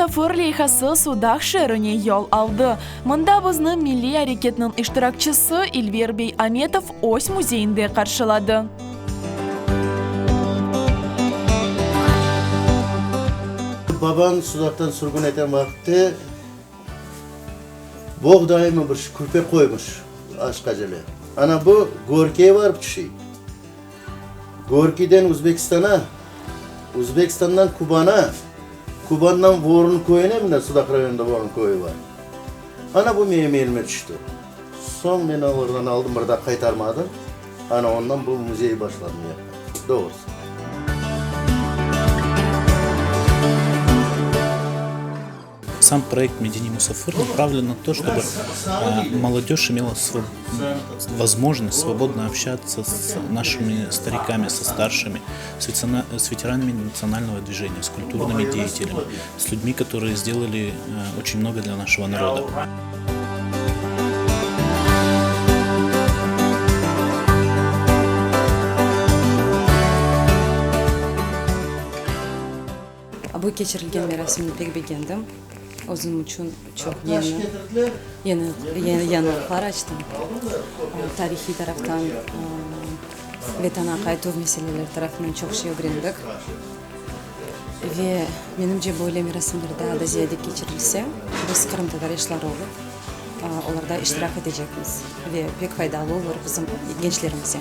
musafir leyhası Sudaq şeerine yol aldı. Mında bizni milliy areketniñ iştirakçisi İlver bey Ametov öz müzeyinde qarşıladı. Babam Sudaqtan sürgün eten vaqıtte boğdaymı bir kürpe qoymış aşqa cele. Ana bu Gorkiye barıp tüşey. Gorkiyden Uzbekistana, Uzbekistandan Kubana, Kubandan Vorun köyüne, mına Sudaq rayonında Vorun köyü bar. Ana bu menim elime tüşti. Soñ men olardan aldım, bir daa qaytarmadım. Ana ondan bu müzey başladım yapmağa. Doğrusı. Сам проект Medeniy musafir направлен на то, чтобы молодежь имела возможность свободно общаться с нашими стариками, со старшими, с ветеранами национального движения, с культурными деятелями, с людьми, которые сделали очень много для нашего народа. Bu keçirilgen merasimni pek begendim. Özüm içün çoq yeñi yañılıqlar açtım. Tarihiy taraftan, Vetana qaytuv meseleleri tarafından çoq şey ögrendik. Ve menimce, böyle merasimler daa da ziyade keçirilse, biz, qırımtatar yaşları olıp, olarda iştirak etecekmiz ve pek faydalı olur bizim gençlerimize.